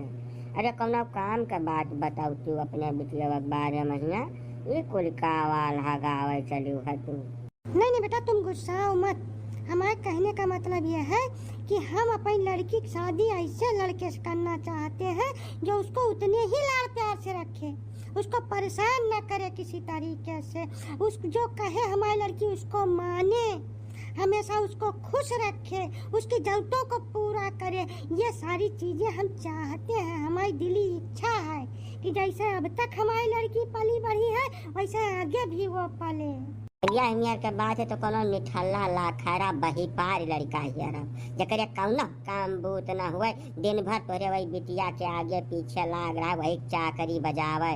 अरे कौनो काम के बात बताऊ तू अपने बिटिया के बारे में हियाँ? ई कुल का वाल हगावे चलू है तू? नहीं, नहीं बेटा, तुम गुस्साओ मत। हमारे कहने का मतलब यह है कि हम अपनी लड़की की शादी ऐसे लड़के से करना चाहते हैं जो उसको उतने ही लाड़ प्यार से रखे, उसको परेशान न करे किसी तरीके से, उस जो कहे हमारी लड़की उसको माने, हमेशा उसको खुश रखे, उसकी जरूरतों को पूरा करे। ये सारी चीजें हम चाहते हैं, हमारी दिली इच्छा है कि जैसे अब तक हमारी लड़की पली बढ़ी है, वैसे आगे भी वो पले। यह नियर के बात है तो कोनो निठल्ला लाखरा बही पार लड़का हियर, जकरे कौनो काम बूत ना हुए, दिन भर तोरे वही बिटिया के आगे पीछे लाग रहा, वही चाकरी बजावे।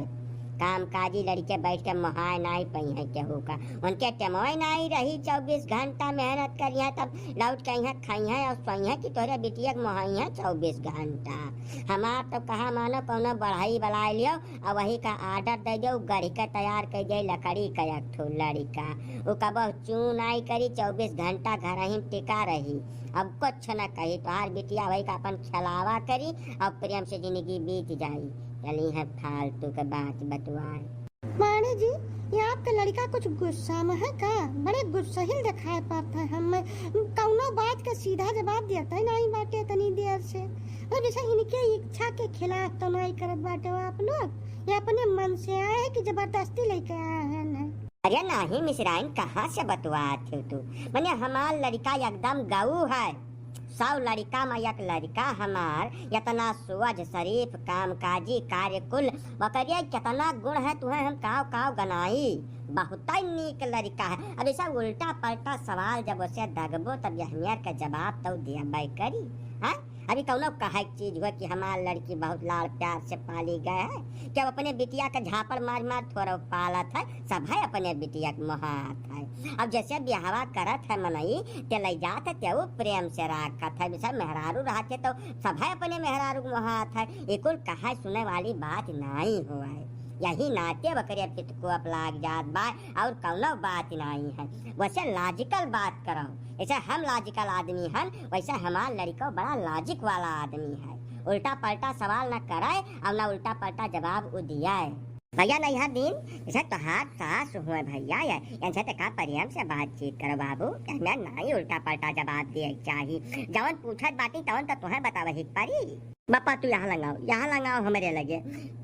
कामकाजी लड़के बैठ के मोहाय नाई पइहें केहू का, उनके टेमवे नाई रही। चउबीस घंटा मेहनत करिहें, तब लौट के अइहें, खइहें और सोइहें कि तोरे बिटिया के मोहाइहें चउबीस घंटा। हमार तो कहा मानो कौनो बढ़ई बलाय लियो और वही का order दे दे, उ गढ़ी के तैयार कर दे लकड़ी का एक ठो लड़का। उ कबो चूं नाई करी, चउबीस घंटा घर ही टिका रही। अब कुछ न कही, तोहार बिटिया वही का अपन खेलावा करी और प्रेम से जिंदगी बीत जाई। चली है फालतू के बात बतुआए। पांडे जी, ये आपका लड़का कुछ गुस्सा में है का? बड़े गुस्सहिल दिखाई पड़ता है हमें। कौनो बात का सीधा जवाब देता ही नहीं बाटे इतनी देर से। मतलब जैसे इनके इच्छा के खिलाफ तो नहीं करत बाटे हो आप लोग, ये अपने मन से आए हैं कि जबरदस्ती लेके आए हैं ना? अरे नाही मिश्राइन, कहाँ से बतुआत हो तू? मने हमार लड़का एकदम गऊ है। सौ लड़का में एक लड़का हमार इतना सुअज, शरीफ, कामकाजी, कार्यकुल, ओकरे कितना गुण है, तुहें हम काव काव गनाई। बहुत ही नीक लड़का है। अब ऐसा उल्टा पलटा सवाल जब उसे दगबो, तब यह मेर के जवाब तो देबे करी। हाँ, अभी कौनो कहे के चीज हुआ कि हमार लड़की बहुत लाड़ प्यार से पाली गए है, कि अब अपने बिटिया के झापड़ मार मार थोड़ा पालत है, सब है अपने बिटिया के मोहात है। अब जैसे बियाहवा करत है मनई, ते लई जात है, ते उ प्रेम से राखत है। जैसे मेहरारू रहत है तो सब है अपने मेहरारू के मोहात है। ये कुल कहे सुने वाली बात नाई हुआ है। यही नाते वकरे पित को अब लाग जात बा, और कौनो बात नाई है। वैसे लॉजिकल बात करो, जैसे हम लॉजिकल आदमी हन, वैसे हमार लड़को बड़ा लॉजिक वाला आदमी है। उल्टा पलटा सवाल न करे और न उल्टा पलटा जवाब उ दिए। भैया नैहर दिन, जैसे तोहार सास हुए भैया, ये इनसे ते का प्रेम से बातचीत करो बाबू, कि हमें नाई उल्टा पलटा जवाब दिए के चाही। जवन पूछत बाटी तवन तो तुहें बतावे ही के परी। बापा तू यहाँ लंगाओ, यहाँ लंगाओ हमरे लगे।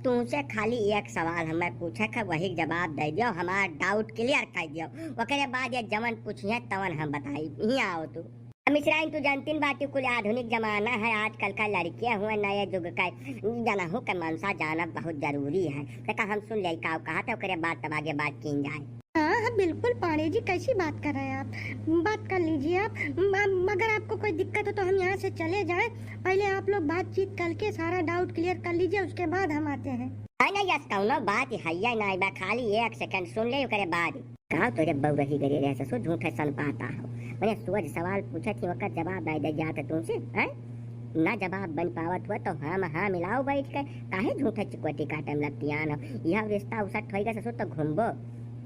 तुमसे खाली एक सवाल हमें पूछे के, वही के जवाब दे दियो, हमार डाउट क्लियर कर दियो। ओकरे बाद ये जवन पूछिए तवन हम बताई। यहाँ आओ तू। अब मिश्राइन तू जानतीन बाटी कुल आधुनिक जमाना है, आजकल का लड़के हुए नए युग का, जनहू के मनसा जानब बहुत जरूरी है। देखा हम सुन ले का कहत है, ओकरे बाद तब आगे बात कीन जाए। हाँ, हाँ, बिल्कुल पांडे जी, कैसी बात कर रहे हैं आप? बात कर लीजिए आप। म-, मगर आपको कोई दिक्कत हो तो हम यहाँ से चले जाएं। पहले आप लोग बातचीत करके सारा डाउट क्लियर कर लीजिए, उसके बाद हम आते हैं। नहीं, नहीं, यस, कौनो बात ही है या नहीं बा, खाली एक सेकंड सुन ले, ओकरे बाद। का तोरे बउरही गरे रहे ससुर, झूठे सन पाता हो। मने सोझ सवाल पूछत ही, ओकर जवाब नहीं दे जात तुमसे, हैं? ना जवाब बन पावत हुआ तो हाँ में हाँ मिलाओ बैठ के, काहे झूठे चिकोटी काटे में लतियान हो? यह रिश्ता उसट होइगा ससुर तो घूमबो।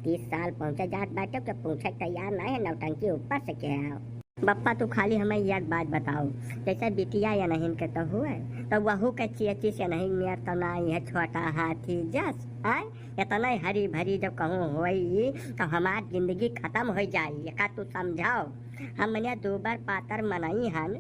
तीस साल पहुँचे जात बाटे, के पूछे के तैयार ना है, नौटंकी ऊपर से के आओ। बप्पा तू खाली हमें एक बात बताओ, जैसे बिटिया या नहीं के तो हुए, तो वहू के चियची से नहीं मेर तो ना है छोटा हाथी जस, आय? इतना हरी भरी जब कहूँ होई तो हमार जिंदगी खत्म हो जाई, एका तू समझाओ। हमने दूबर पातर मनई हन,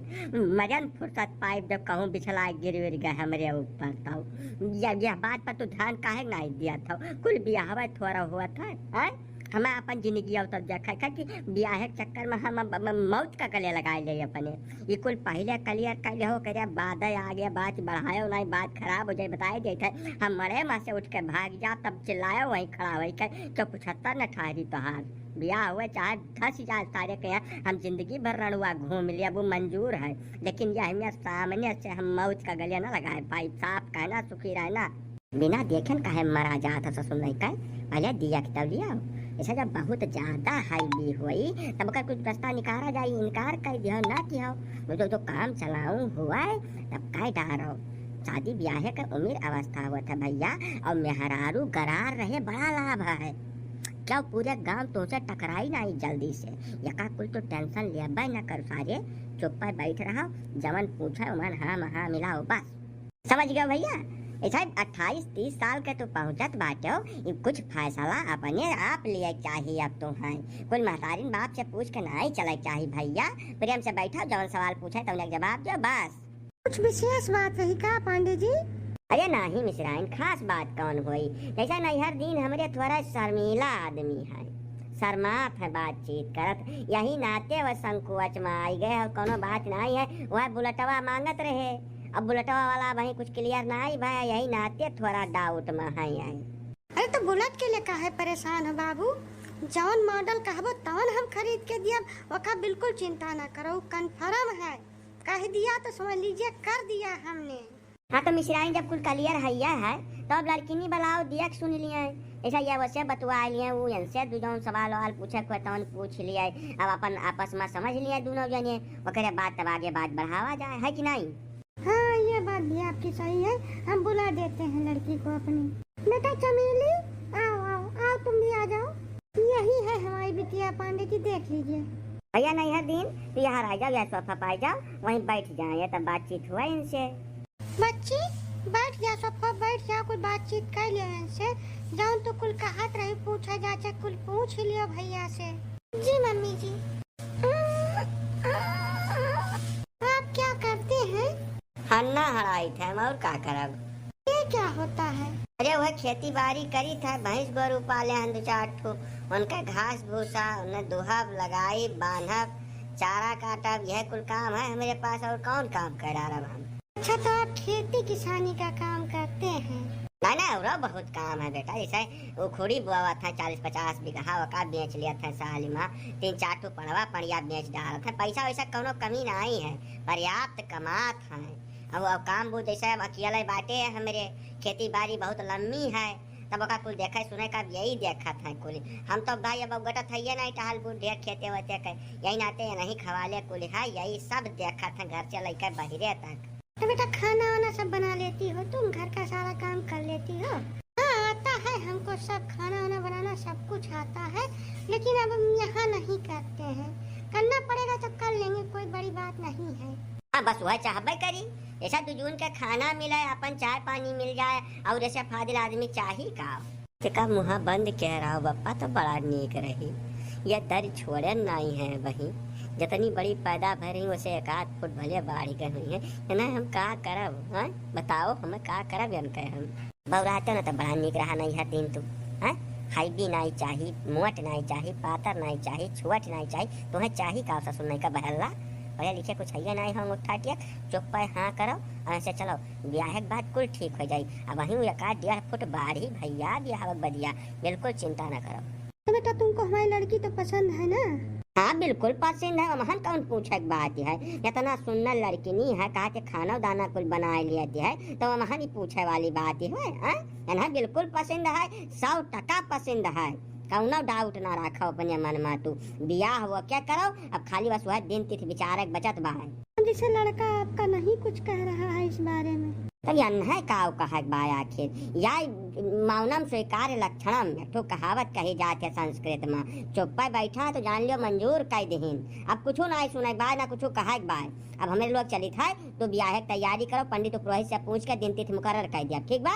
मरन फुर्सत पाइब जब कहूँ बिछला गिर विर गए हमरे ऊपर। तो यह, यह बात पर तू ध्यान काहे नहीं दिया था? कुल बियाहवे थोड़ा हुआ था, हैं? हमें अपन जिंदगी अवतर देखा था कि बियाह के चक्कर में हम अब, अब मौत का गले लगा ले अपने। ये कुल पहले क्लियर कर ले हो, करे बाद आगे बात बढ़ायो नहीं, बात खराब हो जाए, बताए देते। हम मरे में से उठ के भाग जा, तब चिल्लायो वहीं खड़ा होई के, तो पचहत्तर न ठहरी तोहार। बियाह हुए चाहे धस जाए सारे के यहाँ, हम जिंदगी भर रणुआ घूम लिए, वो मंजूर है, लेकिन यह हमें सामने से हम मौत का गले न लगाए पाई। साफ कहना, सुखी रहना। बिना देखे न काहे मरा जात हो ससुर लइका, पहले दिया के तब लिया। ऐसा जब बहुत ज्यादा हाई बी होई, तब ओकर कुछ रास्ता निकारा जाई, इनकार कर दियो, ना किहो। वो तो, तो काम चलाऊ हुआ है, तब कह डारो। शादी ब्याहे के उम्र अवस्था होत है भैया, और मेहरारू गरार रहे, बड़ा लाभ है। क्यों पूरे गांव तोसे टकराई नाही जल्दी से। यका कुल तो टेंशन लेबे न कर सारे, चुप्पे बैठ रहो, जवन पूछे ओमन हाँ में हाँ मिलाओ बस। समझ गयो भैया? ऐसा अट्ठाईस तीस साल के तू पहुँचत बाटो, ई कुछ फैसला अपने आप लिए चाहिए अब तू है। कुल महतारिन बाप से पूछ के नाही चले चाहिए भैया। प्रेम से बैठो, जवन सवाल पूछे तवन के जवाब दो बस। कुछ विशेष बात रही का पांडे जी? अरे नाही मिश्राइन, खास बात कौन होई, जैसा नैहर दिन हमरे थोड़ा शर्मीला आदमी है, शर्मात है बातचीत करत, यही नाते वह संकोच में आई गए और कोनो बात नाही है। वह बुलेटवा मांगत रहे, अब बुलेटवा वाला वही कुछ क्लियर नाही भय, यही नाते थोड़ा डाउट में है। आई अरे तो बुलेट के लिए काहे परेशान हो बाबू, जौन मॉडल कहबो तौन हम खरीद के दियब, ओका बिल्कुल चिंता ना करो, कंफर्म है। कह दिया तो समझ लीजिए कर दिया हमने। हाँ तो मिश्राइन जब कुल क्लियर हैया है तो अब लड़किनी बुलाओ दिया के सुन लिए, ऐसा ये वैसे बतुआ लिए, वो इनसे दू जौन सवाल ववाल पूछे को तौन पूछ लिए, अब अपन आपस में समझ लिए दोनों जने, ओकरे बाद तब आगे बात बढ़ावा जाए, है कि नाही? हाँ ये बात भी आपकी सही है, हम बुला देते हैं लड़की को अपनी। बेटा चमेली आओ आओ आओ तुम भी आ जाओ। यही है हमारी बिटिया पांडे जी, देख लीजिए। भैया नैहर दिन तू यहाँ रह जाओ, यहाँ सोफा पाई जाओ, वहीं बैठ जाए, तब बातचीत हुआ इनसे। बच्ची बैठ जा, सोफा बैठ जा, कुल बातचीत कर लियो इनसे। जौन तू कुल कहत रही पूछे जाचे, कुल पूछ लियो भैया से। जी मम्मी जी। आप क्या करते हैं? हन्ना हड़ाई थे हम, और का करब? ये क्या होता है? अरे वह खेती बाड़ी करी थे, भैंस गोरू पाले हैं दो चार ठो, उनका घास भूसा, उन्हें दुहब, लगाई, बांधब, चारा काटब, यह कुल काम है हमरे पास, और कौन काम कर रहा हम? अच्छा, तो आप खेती किसानी का काम करते हैं? ना ना, और बहुत काम है बेटा, जैसे उखुड़ी बोआवत है चालीस पचास बीघा, ओका बेच लेत है साल में, तीन चार ठो पड़वा पड़िया बेच डालत है, पैसा वैसा कौनो कमी नाही है, पर्याप्त कमात है। अब, अब काम बूझ जैसे अब अकेले बाटे है हमरे, खेती बाड़ी बहुत लम्मी है, तब ओका कुल देखे सुने का अब यही देखत है कुल। हम तो भाई अब गटत है ये नाही टहल बूझ ढेर खेते वेते के, यही नाते ये नहीं खवाले कुल है, यही सब देखत है घर से लेकर बहिरे तक। तो बेटा खाना वाना सब बना लेती हो तुम, घर का सारा काम कर लेती हो? हाँ आता है हमको सब, खाना वाना बनाना सब कुछ आता है, लेकिन अब हम यहाँ नहीं करते हैं। करना पड़ेगा तो कर लेंगे, कोई बड़ी बात नहीं है। हाँ बस वह चाहबे करी, ऐसा दू जून के खाना मिले, अपन चाय पानी मिल जाए, और ऐसे फाजिल आदमी चाही का? तेका मुँहा बंद कह रहा हो बप्पा तो बड़ा नीक रही। यह दर छोड़े नाही है बही, जतनी बड़ी पैदा भय रही वैसे एक आध फुट भले बाढ़ गए हुई है। इन्हें हम का करब, हाँ? बताओ हमें का करब इनके हम? बौराते न तो बड़ा नीक रहा नैहर दिन तू, हाँ? हाई बी नाही चाही, मोट नाही चाही, पातर नाही चाही, छोट नाही चाही, तुम्हें चाही का ससुर नहीं का बहल्ला? पढ़े लिखे कुछ है नाही हो अंगूठा टिक, चुप पे हाँ करो और ऐसे चलो। ब्याह के बाद कुल ठीक हो जाई। अब वहीं एक आध डेढ़ फुट बाढ़ी भैया ब्याह के बदिया, बिल्कुल चिंता ना करो। तो बेटा तुमको हमारी लड़की तो पसंद है ना? हाँ बिल्कुल पसंद है, हमहन कौन पूछे के बात है, इतना सुंदर लड़किनी है, कहा के खाना दाना कुल बनाए लियत है, तो हमहन ही पूछे वाली बात है, हाँ? इन्हें बिल्कुल पसंद है, सौ टका पसंद है, कौनो डाउट ना रखो अपने मन में तू। बियाह वो क्या करो, अब खाली बस वह दिन तिथि विचारे के बचत बा है। जैसे लड़का आपका नहीं कुछ कह रहा है इस बारे में। तब यन्हे काव कहत बा आखिर? या मौनम स्वीकार्य लक्षणम, एक ठो कहावत कही जात है संस्कृत में, चुप्पे बैठा तो जान लियो मंजूर कह दिहिन। अब कुछो ना सुने बा, ना कुछो कहे बा। अब हमें लोग चलित है, तो ब्याह के तैयारी करो, पंडित और पुरोहित से पूछ के दिन तिथि मुकर्रर कर दिया, ठीक बा?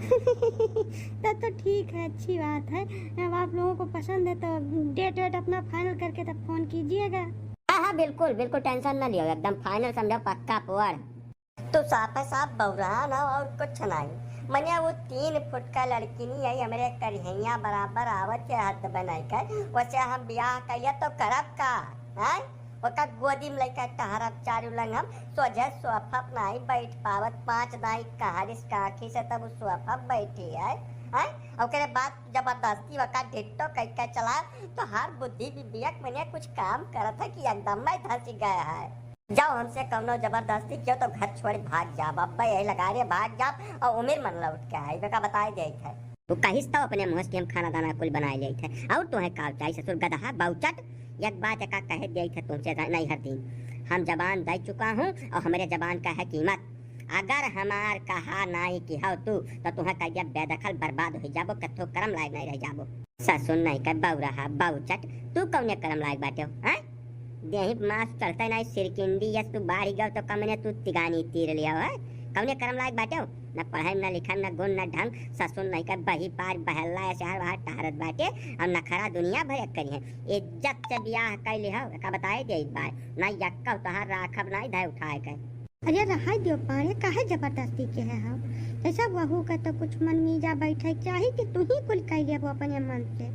तब तो ठीक है, अच्छी बात है। अब आप लोगों को पसंद है तो डेट वेट अपना फाइनल करके तब फोन कीजिएगा। हाँ हाँ बिल्कुल बिल्कुल, टेंशन न लियो, एकदम फाइनल समझो, पक्का पुअर। तू साफे साफ बौरान हो और कुछ नहीं। मने वो तीन फुट का लड़किनी है, हमरे करिहैया बराबर आवत है, हद बनाई कर, वैसे हम ब्याह कहिए तो करब का? हैं? ओकर गोदी में लइका टहरब चारू लंग हम, सोझे सोफा पर नाही बैठ पावत, पाँच दाई कहारिस काखी से तब उ सोफा पर बैठी है, हैं? ओकरे बाद जबरदस्ती ओका ढिट्टो कइ के चलाए, तो हर बुद्धि विवेक मने कुछ काम करत है कि एकदम में धंस गए है। जाओ हमसे कौनो जबरदस्ती कियो तो घर छोड़ भाग जाब, अब्बे यही लगा रे भाग जाब और उमिर मन लौट के आई, बेका बताए देत है। तू कहिस तो अपने मुँह से कि हम खाना दाना कुल बनाए लेइत है। और तोहे का चाही ससुर गदहा बाउचट? एक बात एका कहे देइत है तुमसे नैहर दिन, हम जबान दे चुका हूँ और हमरे जबान का है कीमत। अगर हमार कहा नाई किहौ तू, तो तुहे कह दिया बेदखल बर्बाद हो जाबो, कथो करम लायक नहीं रह जाबो। ससुर नहीं का बौरहा बाउचट, तू कौने करम लायक बाटे हो, हैं? देही मास चढ़ते नहीं सिरकिंडी यस तू बाढ़ गयो तो कमने तू तिगानी तीर लिया है। कौने करम लायक बाटे हो? न पढ़े, न लिखे, न गुण, न ढंग। ससुर नहीं का बही पार बहल्ला या शहर बाहर टहरत बाटे और नखरा दुनिया भर करी है। इज्जत से बियाह कैली हो, एका बताए दे एक बार, ना यक्का तोहार राखब नहीं धय उठाए के। अरे रहाई दियो पाड़े, काहे जबरदस्ती के है हम? जैसा बहू का तो कुछ मन मीजा बैठे चाही कि तू ही कुल कह लेबो अपने मन से।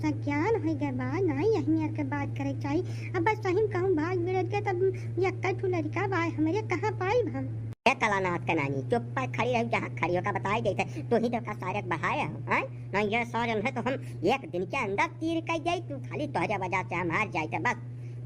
सज्ञान हो गए बा, ना यही मेर के बात करे चाही। अब बस सही में कहूँ भाग बिरत गए तब यक्का ठू लड़का बा हमरे कहाँ पाई हम? ए कलानाथ के नानी, चुप पर खड़ी रही, जहाँ खड़ी होकर बताई देते, तू ही तो का सारे बहाए हो, हैं? ना ये सारे उन्हें तो हम एक दिन के अंदर तीर कर जाई, तू खाली तोहरे वजह से हम हार जाए थे, बस।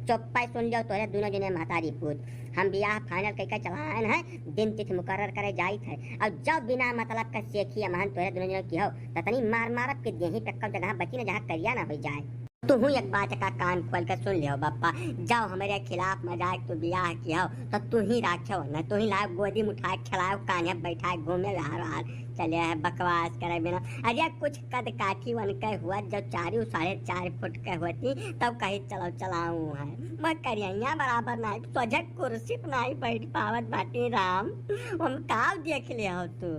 चुप पर सुन लियो तोहरे दोनों जने महतारी पूत, हम बियाह final करके चला आयन है, दिन तिथि मुकर्रर करे जाइत है। और जब बिना मतलब का सेखी अमहन तोहरे दोनों जने की हो, त तनी मार मारब के देही पे कब जगह बची न जहाँ करिया ना हो जाए। तुहू एक बात का कान खोल के सुन लियो बप्पा, जब हमरे खिलाफ मजाक तू बियाह कियो, तो तू ही राख्यो, न तू ही लाओ गोदी में उठाए खिलाओ, कान्हे बैठाए घूमे बाहर बाहर, चले है बकवास करे बिना। अरे कुछ कद काठी उनके हुआ, जब चार साढ़े चार फुट के होती, तब कही चलो चलाऊ है। मैं करिया बराबर नाई, सोझे कुर्सी पे नाई बैठ पावत बाटी राम, हम का देख ले हो तू?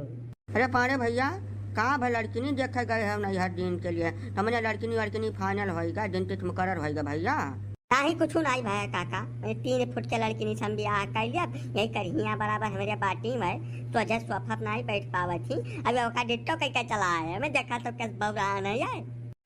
अरे पाड़े भैया, का भा लड़किनी देखे गए हो नैहर दिन के लिए? हमरे लड़किनी वड़किनी final होइगा, दिन तिथि मुकर्रर होइगा भैया। नाही कुछ नाही भया काका, ये तीन फुट के लड़किनी से हम बियाह कर लिया, यही कर हिया बराबर हमरे बाटी में, तो अजय सोफा पे नाही बैठ पावत ही, अब ओका डिट्टो कह के चला है, मैं देखा तो कैसे बौरा नहीं है।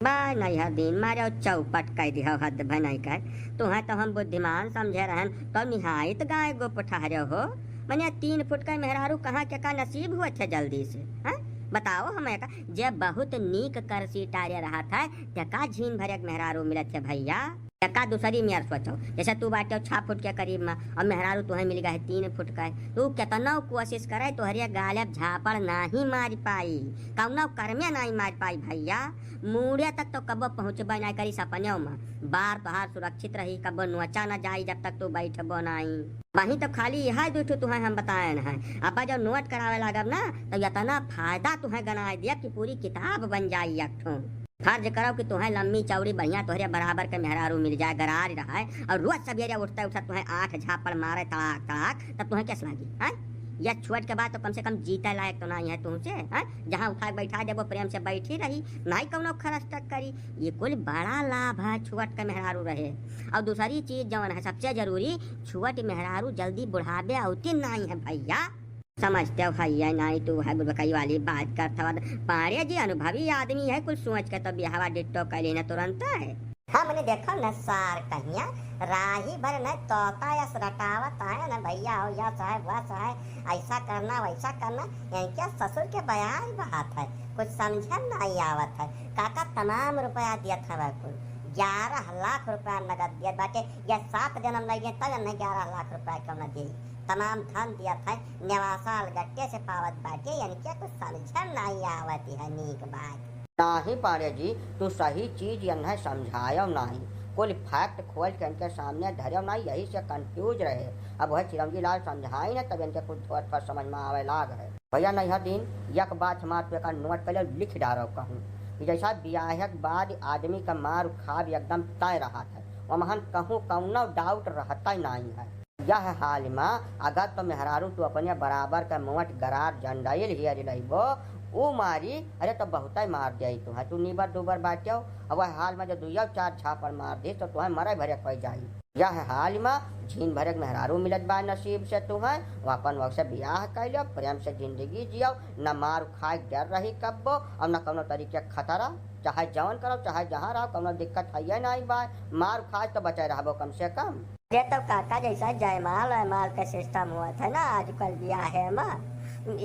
बा नैहर दिन मारे चौपट कह दिया, हद भनई कर। तुहे तो हम बुद्धिमान समझे रहन, तो निहायत गाय गो पठारे हो। मने तीन फुट के मेहरारू कहाँ के का नसीब हुआ थे जल्दी से, हैं? बताओ हमें का, जे बहुत नीक करसी टारे रहा था, ते का झीन भरे के मेहरारू मिलत है भैया? ते का दूसरी मेर सोचो, जैसे तू बाटे छह फुट के करीब में, और मेहरारू तुहे मिल गए तीन फुट का, तू केतनो कोशिश करे, तोहरे गाले झापड़ नाही मार पाई, कौनो कर्मे नाही मार पाई भैया। मूड़े तक तो कबो पहुँचबे नाई करी सपनेव में। बार तोहार सुरक्षित रही, कबो नोचा न जाई जब तक तू बैठबो नाई। वहीं तो खाली यह दू ठो तुहें हम बताएन है। अब जब नोट करावे लागब ना, तो इतना फायदा तुहें गनाए दिया कि पूरी किताब बन जाई एक ठो। फर्ज करो कि तुहें लम्मी चौड़ी बढ़िया तोहरे बराबर के मेहरारू मिल जाए, गरार रहे, और रोज सवेरे उठते उठते तुहें आठ झापड़ मारे तड़ाक तड़ाक, तब तुहें कैस लागी, हैं? या छोट के बाद तो कम से कम जीते लायक तो नाई है तुमसे, हैं? जहाँ उठा के बैठा देबो प्रेम से बैठी रही, नाई कौनो खरच तक करी। ये कुल बड़ा लाभ है छोट के मेहरारू रहे। और दूसरी चीज जवन है सबसे जरूरी, छोट मेहरारू जल्दी बुढ़ाबे औती नाई है भैया। समझते हो है या नाई, तू है बुड़बकई वाली बात करत हवा। पाड़े जी अनुभवी आदमी है, कुल सोच के तो बियाहवा डिट्टो कैली न तुरंत है। हमने देखो न सार कहिया राही भर न तोता यस रटावत आए न भैया हो, यस है, वस है, ऐसा करना, वैसा करना। इनके ससुर के बयान बात है, कुछ समझे नहीं आवत है। काका तमाम रुपया दियत हवे कुल, ग्यारह लाख रुपया नगद दियत बाटे। ये सात जन्म लगे तब इन्हें ग्यारह लाख रुपया क्यों न दी, तमाम धन दियत है, नेवासा अलगट्टे से पावत बाटे। इनके कुछ समझे नहीं आवत है नीक बात। नाही पाड़े जी, तू सही चीज यन्है समझायो नाही। कुल fact खोल के इनके सामने धर्यो नाही, यही से confuse रहे। अब वह चिरंजी लाल समझाई न, तब इनके कुछ थोड़ा थोड़ा समझ में आवे लाग है। भैया नैहर दिन, एक बात हमार पे का नोट कर लो, लिख डारो कहूँ कि जैसा बियाह के बाद आदमी का मार खाब एकदम तय रहा है, वमहन कहूँ कौनो doubt रहता ही नहीं है। यह हाल मा अगर तो मेहरारू तू अपने बराबर के मोट गरार जंडाइल हियर लइबो, ऊ मारी, अरे तो बहुतै मार देई तुहे, तू नीबर दूबर बाट्यो। अब वह हाल मा जो दुइयो चार झापड़ मार दी तो तुहे मरे भरे कोई जाई। यह हाल मा झीन भरे के मेहरारू मिलत बा नसीब से तुहे, वो अपन वक्त से बियाह कर लियो, प्रेम से जिंदगी जियो, न मार खाए के डर रही कब्बो और न कौनो तरीके के खतरा। चाहे जवन करो, चाहे जहाँ रहो, कौनो दिक्कत है नहीं बा, मार खाए तो बचे रहबो कम से कम। ये तो काका जैसा जयमाल वयमाल का system हुआ था ना आजकल ब्याहे मा,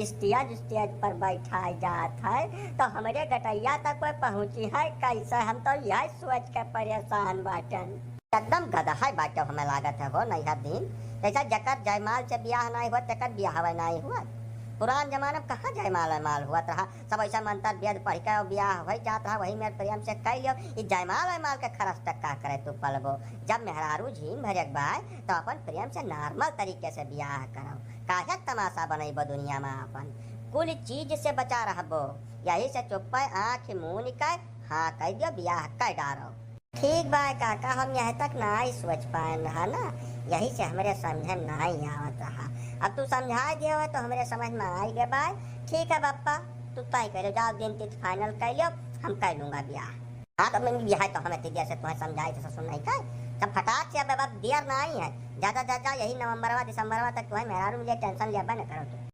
stage stage पर बैठाए जात है, तो हमरे गटैया तक कोई पहुँची है कैसे? हम तो यह सोच के परेशान बाटन। एकदम गदहा बाटे हमें लागत है हो नैहर दिन, जैसा जकर जयमाल से ब्याह नहीं हुआ तेकर ब्याहवे नहीं हुआ। पुरान जमाना में कहाँ जयमाल वयमाल हुआ रहा, सब ऐसा मंत्र वेद पढ़ के बियाह हो जात रहा, वही में प्रेम से कह लियो। ई जयमाल वयमाल के खर्च तक का करे तू पलबो? जब मेहरारू झीम भरे के बाय तो अपन प्रेम से नॉर्मल तरीके से बियाह करो, काहे तमाशा बनैबो दुनिया में अपन? कुल चीज से बचा रहबो, यही से चुप्पे आँख मून के हाँ कह दियो, बियाह कर डारो। ठीक बा काका, हम यहाँ तक नाई सोच पाएन रहा ना, यही से हमरे समझे में नाई आवत रहा। अब तू समझाए दियो है तो हमरे समझ में आई गए बाय। ठीक है बप्पा, तू तय कर लो, जाओ दिन तिथि फाइनल कर लियो, हम कर लूँगा बियाह। हाँ तो मैं बियाह तो हमें तेजिया से तुम्हें समझाए तो ससुर नहीं कर, तब फटाक से अब, अब देर नाई है, ज़्यादा ज़्यादा यही नवंबरवा दिसंबरवा तक तुम्हें मेहरारू मिले, टेंशन लेबे न करो तू।